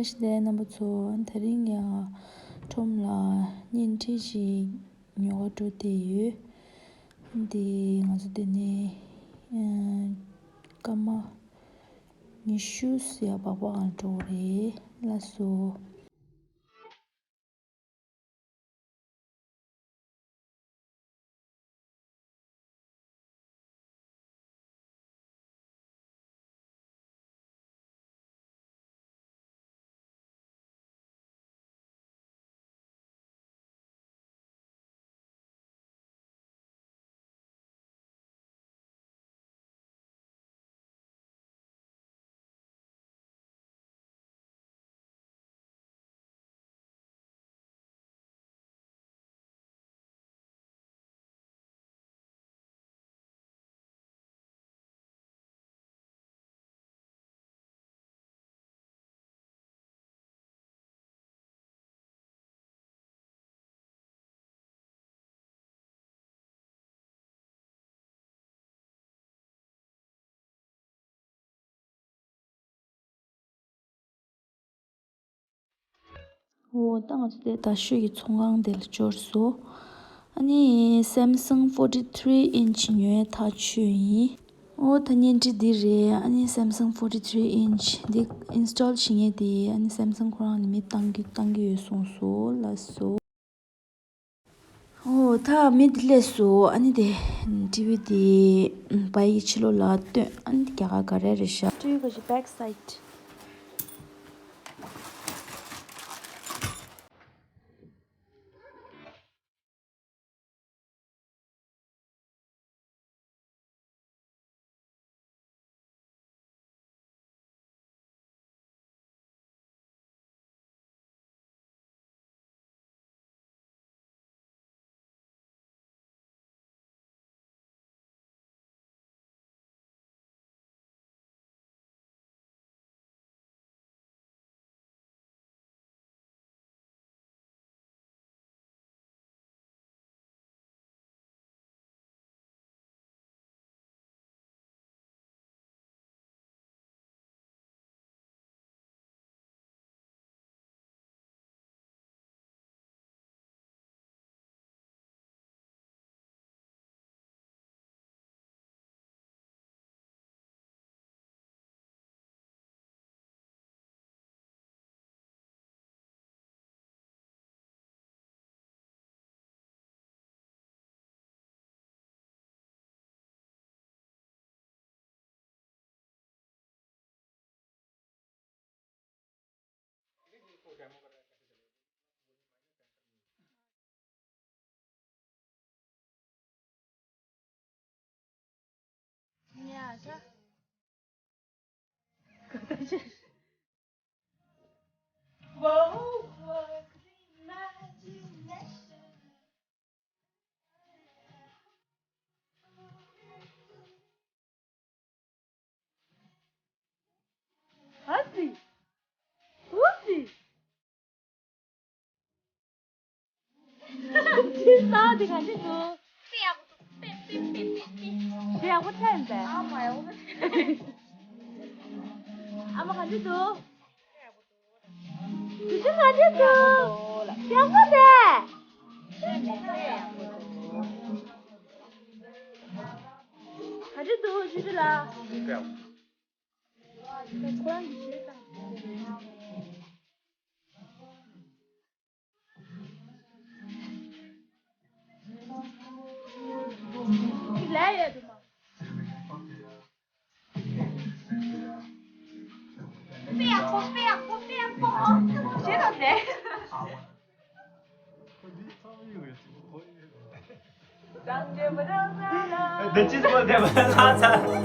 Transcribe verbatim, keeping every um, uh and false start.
བཀྲ་ཤིས་བདེ་ལེགས་རྣམ་པ་ཚོ། དེ་རིང་ཡང་ཁྲོམ་ལ་བརྙན་འཕྲིན་ཞིག་ཉོ་ག་འགྲོ་བསྡད་ཡོད། འདི་ང་ཚོ་འདི་ནས་ཨ་སྐར་མ་ཉི་ཤུ་ཙམ་ཡར་སྦག་སྦག་གང་འགྲོ་གི་རེད། ལགས་སོ། འོ་ད་ང་ཚོ་དེ་ད་ཤོད་ཀྱི་ཚོང་ཁང་དེ་ལ་འབྱོར་སོང་། ཨ་ནི་Samsung forty three inch ཉོས་ཐག་ཆོད་ཡིན། འོ་ད་བརྙན་འཕྲིན་འདི་རེད། ཨ་ནི་Samsung forty three inch འདི་install བྱེད་མཁན་དེ་ཨ་ནི་Samsung ཁོ་རང་ནས་མི་བཏང་གི་བཏང་གི་ཡོད་གསུངས་སོང་། ལགས་སོ། འོ་ད་མི་འདི་སླེབས་སོང་། ཨ་ནི་དེ་ཊི་ཝི་དེ་བའི་གི་ཕྱི་ལོགས་ལ་སྟོན། ཨ་ནི་རྒྱ་གར་ག་རེ་རེད་ཤག་ཊི་ཝི་ག་ཞིག་back side། ཨ་ཙི། ཨུ་ཙི། ཁྱི་ས་དེ་ག་འདྲ་འདུག་དེ་ཡག་པོ་ཐོན་པས། ཨ་མ་ག་འདྲ་འདུག་དུས་ཆེན་ག་འདྲ་འདུག་ཡག་པོ་རེད། ག་འདྲ་འདུག་ཆུ་ཆུ་ལགས། ཁོ་རང་གི་ཞེས་དང་། ལས་ཡོད་དུ་མ། པེ་ཡག་པོ་པེ་ཡག་པོ་པེ་ཡག་པོ། ཞེས་དང་ཟེར། The cheese ball table ལ་ཚ།